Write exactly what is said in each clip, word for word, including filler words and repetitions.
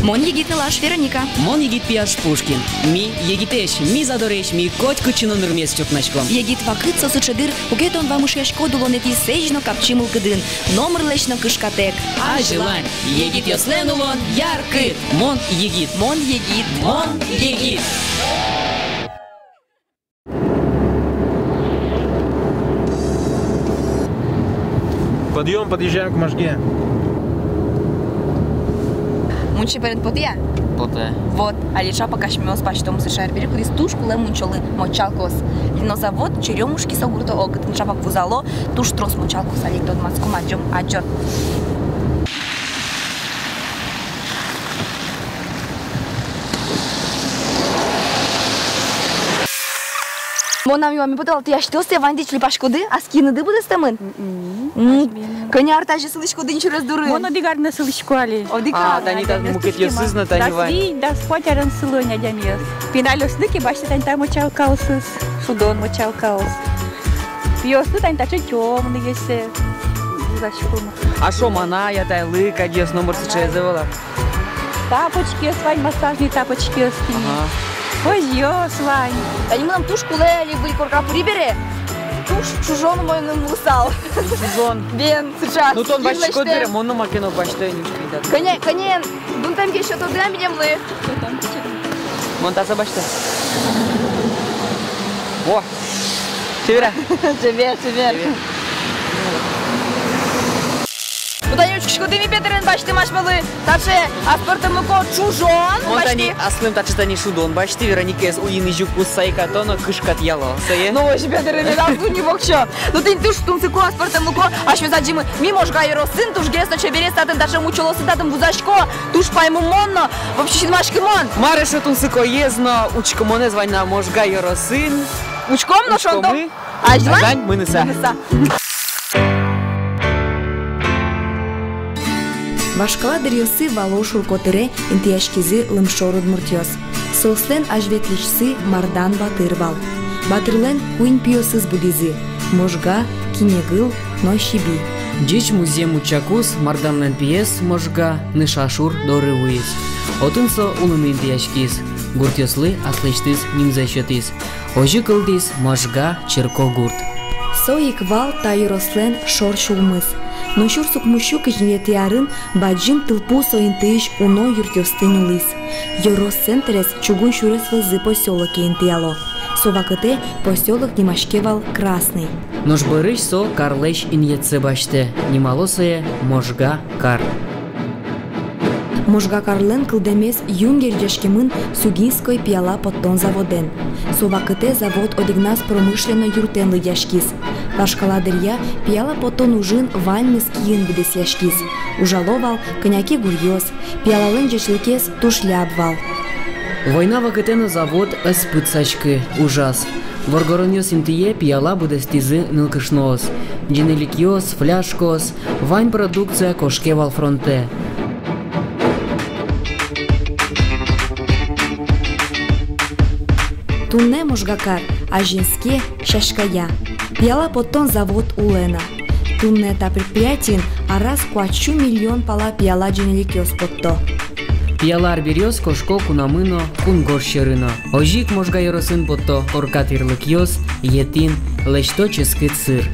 Мон егит нылаш Вероника. Мон егит пияш Пушкин. Ми егитэсь, ми задоресь, ми котькытчы но нырмес чуртнаськом. Егит вакыт со сыӵе дыр, куке тон вамышъяськод улонэтӥ сэзь но капчи мылкыдын, номырлэсь но кышкатэк. Азьлань, егитъёслэн улон яркыт. Мон егит. Мон егит. Мон егит. Подъём, подъезжаем к Можге. Мунчо берен потэ-а? Потэ. Вот, али чапак асьмеос басьтом сыӵе арбери, кудӥз туж кулэ мунчолы, мочалкаос. Линозавод, Черёмушки со гуртэ, огытын чапак вузало, туж трос мочалкаос, али тодматском, адӟом, адӟом. Мон ам юаме потэ вал, тӥ асьтэос ваньды ӵлипаськоды, ас киыныды быдэстэмын? Мгм. М. Кӧня ар тазьы сылӥськоды ини сюрес дурын? Мон одӥг ар но сылӥсько али. Одӥг ар. А, тани та мукетъёсыз но тани вань. Дас вить, дас куать арен сыло ини адямиос. Пиналъёслы ке басьтэ тани та мочалкаосыз, шудон мочалкаос. Пиослы тани таӵе тёмныйёссэ вузаськом. А шоманай, атайлы кадьёс номыр сыӵеез ӧвӧл-а? Тапочкиос вань, массажный тапочкиос тӥни. Ага. Козьёс вань. Тани мынам туж кулэ али выль корка пыри бере. Туж чужон мон луысал. Чужон. Бен, сыӵе. Ну, тон басьтӥськод бере, мон но маке но басьто ини. Кӧня, кӧня дунтэм ке сётоды-а милемлы? Мон тазэ басьто. О! Чебер-а? Чебер, чебер. Чебер. Ну, тани учкиськоды, ми Петрен басьтӥм асьмелы таӵе аспӧртэмлыко чужон. Мон тани басьтӥ. Аслым таӵе тани шудон басьтӥ, Вероникаез уйин изюк уз сайкато но, кышкатъяло сое. Ну, озьы, Петрен, медаз луы ни воксё. Ну, тӥни туж тунсыко аспӧртэмлыко, асьмеос адӟимы, ми Можга ёросын, тужгес но чебересь татын, таӵе мунчолы татын вузасько, туж паймымон но, вообще синмаськымон. Мар эшшо тунсыкоез но учкымонэз вань на Можга ёросын. Учком но шонтом. Учкомы. Азьлань. Азьлань мыныса. Мыныса. Вашкала дыръёсы Вало шуркотыре интыяськизы лымшор удмуртъёс. Соослэн азьветлӥсьсы Мардан батыр вал. Батырлэн куинь пиосыз будӥзы: Можга, Кинегыл но Сиби. Ӟеч музъем утчакуз Марданлэн пиез Можга Нышашур доры вуиз. Отын со улыны интыяськиз, гуртъёслы аслэсьтыз нимзэ сётӥз. Озьы кылдӥз Можга черкогурт. Со ик вал та ёрослэн шор сюлмыз. Но сюрс укмыссю кызь ньылетӥ арын бадӟым тылпу со интыысь уно юртъёсты нюлӥз. Ёрос центрез чугун сюрес вӧзы посёлоке интыяло. Со вакытэ посёлок нимаське вал Красный. Нош бӧрысь со карлэсь инъетсэ басьтэ, нимало сое Можга кар. Можга карлэн кылдэмез юн герӟаськемын Сугинской пияла поттон заводэн. Со вакытэ завод одӥгназ промышленной юртэн лыдъяськиз. Вашкала дыръя пияла поттон ужын ваньмыз киын быдэсъяськиз. Ужало вал кӧня ке гуръёс, пиялалэн ӟечлыкез туж ляб вал. Война вакытэ но завод ӧз пытсаськы, ужаз. Воргоронъёс интые пияла быдэстӥзы нылкышноос. Ӟенеликъёс, фляжкаос, вань продукция кошке вал фронтэ. Туннэ Можга кар азинске, сяськая. Пияла поттон завод улэ на. Туннэ та предприятиын араз куатьсю миллион пала пияла ӟенеликъёс потто. Пияла арбериос кошко кунамы но, кунгож сьӧры но. Озьы ик Можга ёросын потто корка тӥрлыкъёс, етӥн, лэсьто ческыт сыр.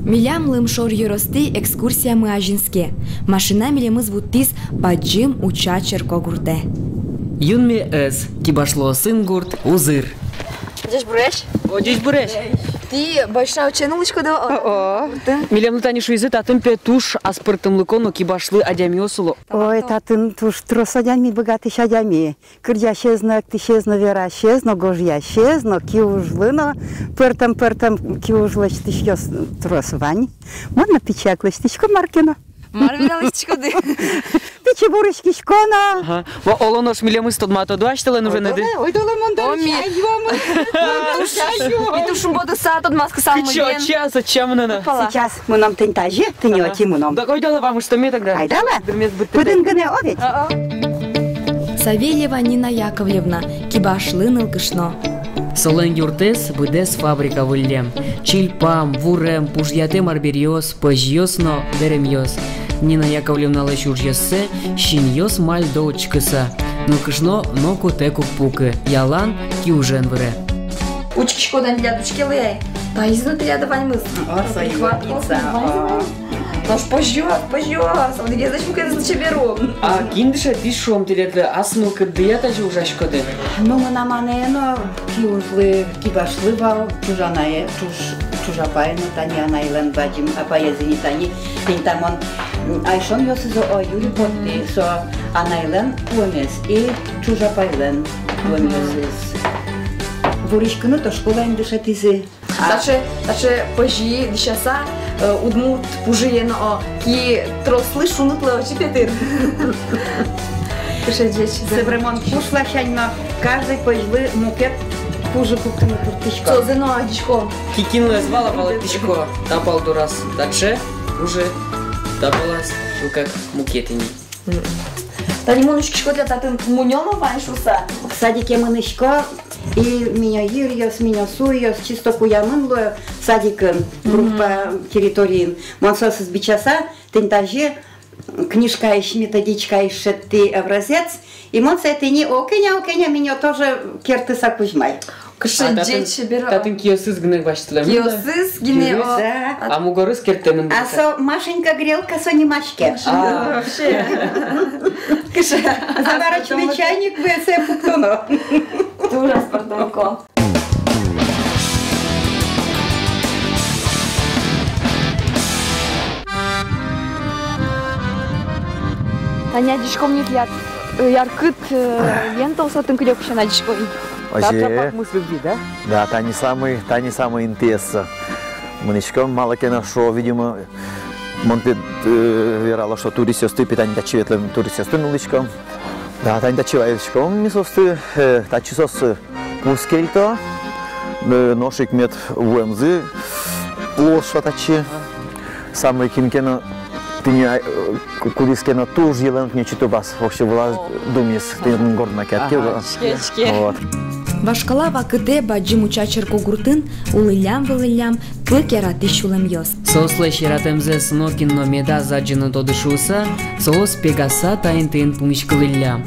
Милям лымшор ёростӥ экскурсиямы азинске. Машина милемыз вуттӥз бадӟым Уча черкогуртэ. Юнме ӧз, кибашлыосын гурт узыр. Ӟечбуресь. О, ӟечбуресь. Тӥ Большая Учаын улӥськоды-а? О-о. Милемлы тани шуизы, татын, пе, туж аспӧртэмлыко но кибашлы адямиос уло. Ой, татын туж трос адями, быгатӥсь адями. Кырӟасез но, эктӥсез но, верасез но, гожъясез но, киужлы но, пӧртэм-пӧртэм киуж лэсьтӥсьёс трос вань. Мон но пичияк лэсьтӥсько мар ке но. Мар вераны лэсьтӥськоды? Пичи буриськисько но. Ага. Ва, оло, нош милемыз тодматоды асьтэлэн уженэды? Ойдолэ, ойдолэ, мон дорысь. О, ми. Ай, юамы. Ми туж, ми туж шумпотыса тодматскысалмы. Кыӵе, бен. Сейчас, сейчас мыноно. Опа-ла. Сейчас мыном тӥни тазьы, тӥни отӥ мыном. Ага. Так, ойдолэ вамыштоме тогда. Айдалэ. Дырмес быдтытэк. Пыдын гинэ, о ведь. О-о. Савельева Нина Яковлевна, кибашлы нылкышно. Солэн юртэз быдэс фабрика выллем. Чильпам, вурем, пужъятэм арбериос, пӧзьыос но дэремъёс. Нина Яковлевналэсь ужъёссэ синъёс мальдо учкыса. Нылкышно ноку-тэк уг пукы, ялан киужен выре. Учкиськод-а, тӥляд учкелэ ай? Таиз но тӥляд ваньмыз. О, со прихватница, ваньмыз, о. Нош пӧзьыос, пӧзьыос, одӥгез но мукетыз но чебер уг. А кин дышетӥз, шуом, тӥледлы, ас мылкыддыя тазьы ужаськоды? Ну, мынам анае но киужлы, кибашлы вал, чужанае, чуж, чужапае но, тани анайлэн бадӟым апаез ини, тани, тӥни та мон, м, айшонъёсыз, о, юри поттӥ, со анайлэн куэмез и чужапайлэн куэмъёсыз. Вуриськыны то школаын дышетӥзы. Таӵе, таӵе пӧзьы дӥсяса, э, удмурт пужыен, о, ки трослы шунытлы озьы пе тыр. Кыӵе ӟеч. Собере мон пуш ласянь но каждый пӧзьлы мукет пужы пуктыны турттӥсько. Созэ но адӟисько. Ки кинлы ӧз вала, валэктӥсько. Та пал дораз таӵе пужы, та палаз чылкак мукет ини. М. Тани мон учкисько, тӥляд татын мунё но вань шуыса. Садике мынӥсько, и минё йыръёс, минё суйёс чисто куямын луэ садикын, группа территориын. Мон соосыз бичаса, тӥни тазьы книжкаысь, методичкаысь шедьтӥ образец, и мон сое тӥни, о, кӧня, о, кӧня, минё тоже кертыса кузьмай. Кыӵе ӟеч, чебер. А татын, татын киосыз гинэ басьтэмын, да? Киосыз гинэ, о. Да. А мугорыз кертэмын. А со Машенька грелка со нимаське. Машенька, а, вообще. Кыӵе. Заварочный чайник весе пуктоно. Туж аспӧртэмко. Тани адӟиськом ни, тӥляд, э, яркыт, э, лентаос отын кыдёкысен адӟиськом. Озьы. Та тропа мысльы, да? Да, тани самой, тани самой интыез. Мынӥськом, малы ке но шуо, видимо, мон пе, э, верало, что туристъёсты пе, тани татчы ветлэм туристъёсты нуллӥськом. Да, тани татчы вайылӥськом ми соосты, э, татчы соос, э, пус кельто, э, нош ик мед вуэмзы луоз шуса татчы. Самой кин ке но тӥни, а, э, ку-, кудӥз ке но туж йылэм, тӥни чутыбас, вообще вылаз думиз, тӥни горд макет ке. Ага, ке, ке. Вот. Вашкала вакытэ Бадӟым Уча черкогуртын улӥллям-вылӥллям кык яратӥсь сюлэмъёс. Соослэсь яратэмзэс нокин но медаз адӟы но тоды шуыса, соос пегаса та интыын пумиськылӥллям.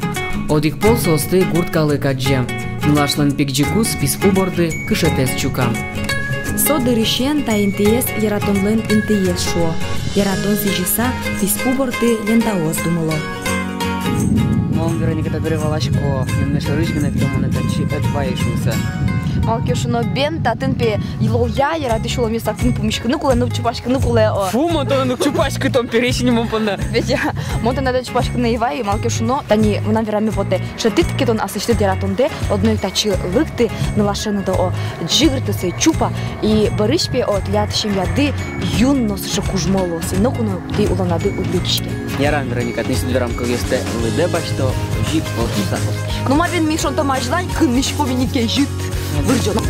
Одӥг пол соосты гурт калык адӟем. Нылашлэн пегӟыкуз писпу борды кышетэз чукам. Со дырысен та интыез яратонлэн интыез шуо. Яратон сӥзьыса, писпу борды лентаос думыло. Мон, Вероника, табере валасько, юнме шорысь гинэ, кытын монэ татчы ӧд вае шуыса. Малы ке шуоно, бен, татын пе йылолъя яратӥсь сюлэмъёс татын пумиськыны кулэ, ну, чупаськыны кулэ, о. Фу, мон тонэ ну чупаськы, тон пересь ини мон понна. Ведь я, мон тонэ да чупаськыны ӧй вай, малы ке шуоно, тани мынам вераме потэ. Шедьтӥд ке тон аслэсьтыд яратондэ, одно ик татчы лыкты, нылашен но, о, ӟыгырты сое, чупа, и бӧрысь пе, о, тӥляд семьяды юн но сыӵе кужмо луоз, и ноку но тӥ улонады уд люкиське. Ярам, Вероника, тӥни сыӵе верам кылъёстэ лыдэ басьто, озьы ик луоз шуыса. Ну, ма бен, ми шонтом азьлань, кынмиськом ини кезьыт вырӟоно.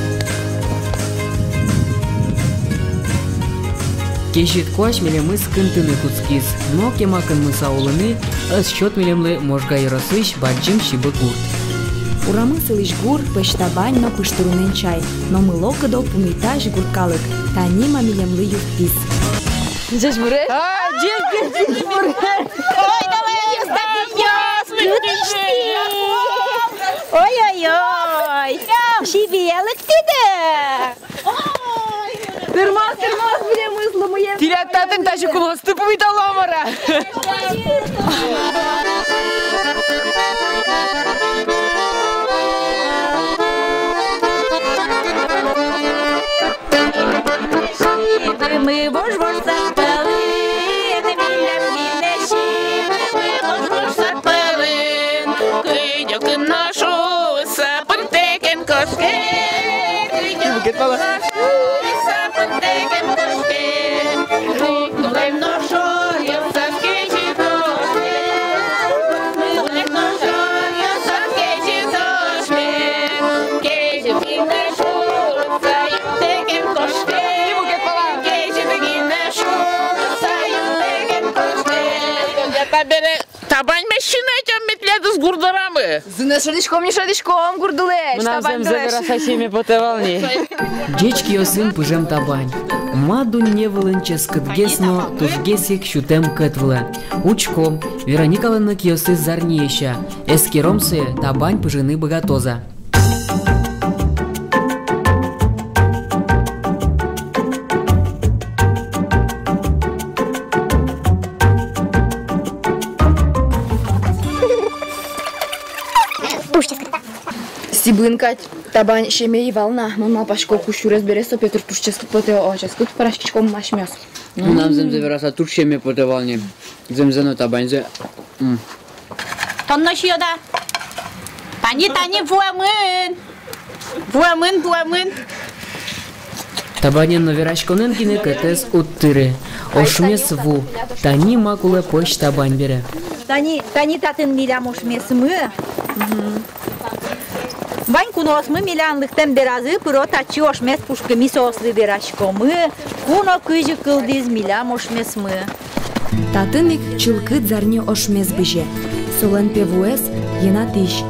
Кезьыт куазь милемыз кынтыны кутскиз, но кема кынмыса улыны ӧз сёт милемлы Можга ёросысь Бадӟым Сибы гурт. Урамын сылӥсь гур, пӧсь табань но пыштурунэн чай, но мылокыдо пумитась гурт калык, тани ма милемлы юрттӥз. Ӟечбуресь! А, ӟеч, ӟеч, ӟечбуресь! Ой, давай, ой, ой, ой! Сибие лыктӥды! Тырмоз, тырмоз, милемыз лымыен. Тӥляд татын тазьы куноосты пумитало, мар-а? Сибымы вож-вож сад пӧлын, милям гинэ сибымы вож-вож сад пӧлын. Кыдёкын но шуса пыртэк эн кошке, кыдёкын но шуса пыртэк эн кошке. Нуллэм но шоръёсаз кезьыт ошмес, нуллэм но шоръёсаз кезьыт ошмес. Кезьыт гинэ шуса юрттэк эн кошке, кезьыт гинэ шуса юрттэк эн кошке. Табань машина, тем метледу. Гурдорамы. Зынэз шӧдӥськом ни, шӧдӥськом гурдылэсь, мынам табаньлэсь. Зэмзэ вераса, сиеме потэ вал ни. Ӟеч киосын пыжем табань. Ма дунне вылын ческытгес но тужгес ик сютэм кӧт вылэ. Учком, Вероникалэн но киосыз зарни ӧся. Эскером сое, табань пыжыны быгатоз-а. Туж ческыт. Сибын кадь табань сиеме ӧй вал на, мон малпасько, кузь сюрес бере со, Петыр, туж ческыт потэ, о, ческыт пӧраськиськом асьмеос. Мынам зэмзэ вераса, туж сиеме потэ вал ни. Зэмзэ но табаньзэ. М. Тон но сиёд-а? Тани, тани, вуэмын. Вуэмын, вуэмын. Табанен но вераськонэн гинэ кӧтэз уд тыры. Ошмес ву. Тани ма кулэ пӧсь табань бере. Тани, тани татын милям ошмесмы. Мгм. Вань куноосмы милям лыктэм беразы пыро татчы ошмес пушкы, ми соослы вераськомы, куно кызьы кылдӥз милям ошмесмы. Татын ик чылкыт зарни ошмес бызе. Солэн пе вуэз — йӧнатӥсь.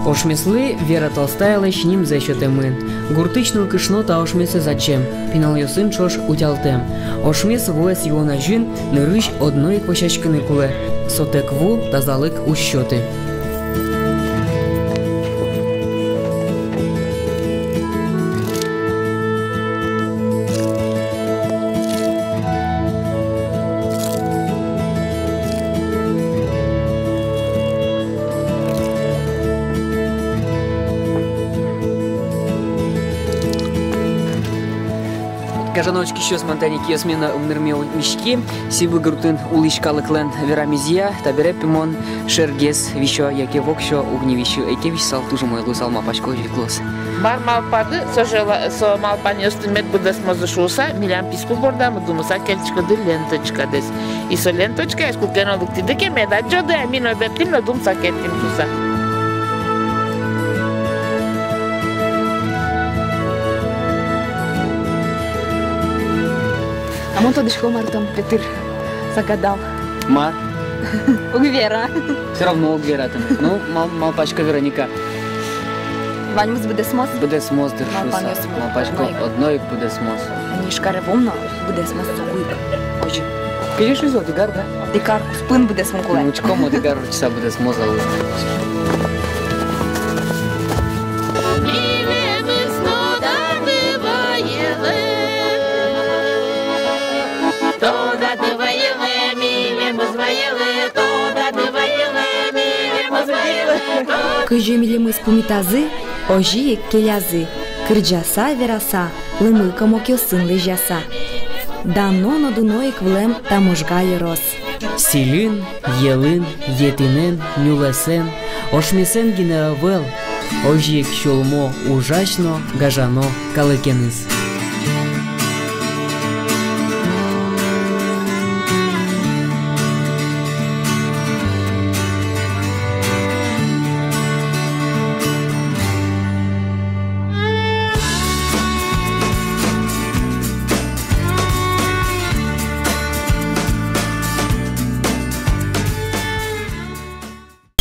Ошмеслы Вера Толстаялэсь нимзэ сётэмын. Гуртысь нылкышно та ошмесэз адӟем, пиналъёсын ӵош утялтэм. Ошмес вуэз юон азьын нырысь одно ик вӧсяськыны кулэ. Сотэк ву тазалык уз сёты. Гажано учкисьёс, мон тани киосме но ымнырме ӧй миськы. Сибы гуртын улӥсь калыклэн верамезъя, табере пе мон шергес висё яке воксё уг ни висьы, ӧй ке висьысал, туж умой луысал, малпасько, озьы ик луоз. Мар малпады, со же ла-, со малпанъёсты мед быдэсмозы шуыса, милям писпу бордамы думыса кельтӥськоды ленточкадэс. И со ленточкаез куке но лыктӥды ке, мед адӟоды, а ми но бертӥм но думыса кельтӥм шуыса. А мон тодӥсько, мар тон, Петыр, загадал. Мар? Уг вера. Всё равно уг вера тыныд. Ну, мал-, малпасько, Вероника. Ваньмыз быдэсмоз? Быдэсмоз, дыр, шуыса. Малпанъёсмы. Малпасько, одно ик быдэсмоз. Али Ижкаре вуом но, быдэсмоз соку ик. Озьы. Кызьы шуиз, одӥг ар, да? Одӥг ар куспын быдэсмы кулэ. Ну, учком, одӥг ар ортчыса быдэсмоз-а, уз-а. Кызьы милемыз пумитазы, озьы ик келязы, кырӟаса, вераса, лымы комокъёсын лэзьяса. Дано но дуно ик вылэм Таможга ёрос. Сӥльын, йӧлын, етӥнэн, нюлэсэн, ошмесэн гинэ ӧвӧл, озьы ик сюлмо, ужась но гажано калыкеныз.